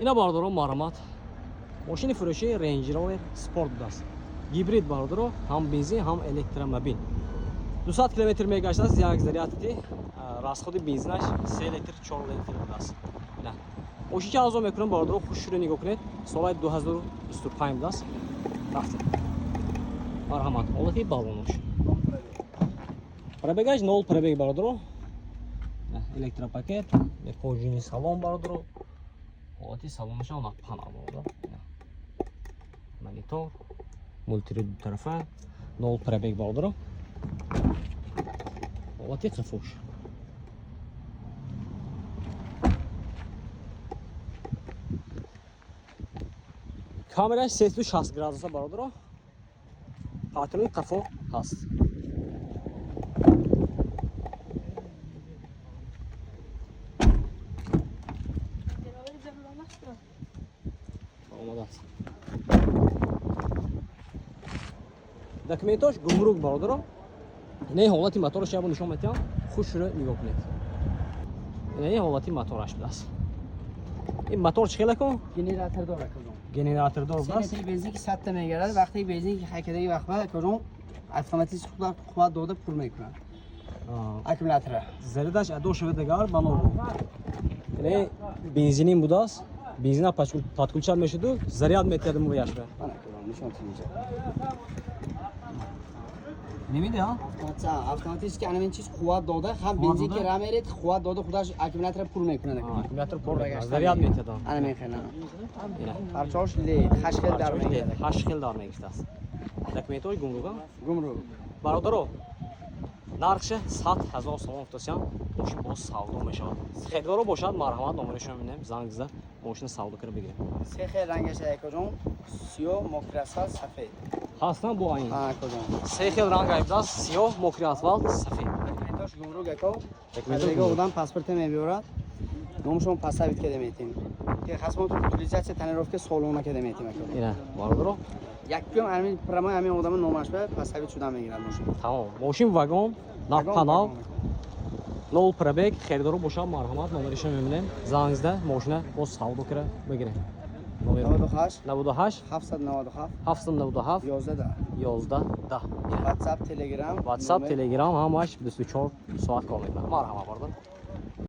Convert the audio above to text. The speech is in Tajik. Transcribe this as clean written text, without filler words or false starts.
Ина бародаро, марҳамат, мошини фурӯши Range Rover Sport будааст. Гибрид бародаро, ҳам бензин, ҳам электромобил. 200 километр мегаштааст як зарядки, расходи бензинаш 3 литр, 4 литр будааст. Ина мошинча азо мекунам бародаро, хушшуро нигоҳ кунед. Солаи 2025 будааст. Рафтем. Марҳамат, ҳолати баллонош. Пробегаш 0 пробег бародаро. Электропакет, кожаный салон бародаро. Ҳолати салонаш ҳам пана бародаро. Монитор, мультируль дутарафа, 0 пробег бародаро. Ҳолати қафош. Камераш 360 градуса бародаро. Патрони қафо ҳаст. Омадааст. Документош гумрук бародаро. Инаи ҳолати мотораш ябо нишон метиҳам. Хушро нигоҳ кунед. Инаи ҳолати мотораш будааст. Ин мотор чӣ хела кун? Генератор дора кадом. Генератордор будааст. Литр бензин ки 100 та мегардад, вақте бензин ки ҳайкадаги вақт ба кадом автоматически худаш қувват дода пур мекунад. Аккумулятора. Зарядаш адо шавад агар ба нобу. Инаи бензинин будааст. Бензина подключать мешуду, заряд метиҳад муяшба. Мана кадом нишон тинҷа. Немида? Автоматически ана ин чиз қувват дода, ҳам бензин ки ра меред, қувват дода худаш аккумулятора пур мекунад. Аккумулятор пур мекунад, заряд метиҳад. Ана мехена. Ина. Парчаош лед, 8 хел дар мегирад. 8 хел дар мегирифтааст. Документҳои гумрука? Гумрук. Бародаро, нархша 100 ҳазор сомон футосиям, мошин боз савдо мешавад. Харидоро бошад, марҳамат, номерашро мебинем, занг зада, мошина савдо кара бигирем. Се хел рангаш якоҷон, сиёҳ, мокри асфалт, сафед. Ҳастан бо айн. Ҳа, каҷон. Се хел ранг айбдааст: сиёҳ, мокри асфалт, сафед. Документош гумрук ако. Документош Дега гумрук. одам паспорта мебиёрад. Номашон поставить када метем. Техосмотр, утилизация, тонировка солона када метем ако. Ина, бародаро, Якум ҳамин прямой ҳамин одама номаш ба поставить шуда мегирад мошин. Тамом. Мошин вагон, нав, нол пробег, харидоро бошад, марҳамат, номерашро мебинем, занг зада, мошина боз савдо кара бигирем. Номер 98 98 797 797 11 да. 11 10. WhatsApp, Telegram. WhatsApp, номер. Telegram ҳамаш 24 соат кор мекунад. Марҳамат, бародар.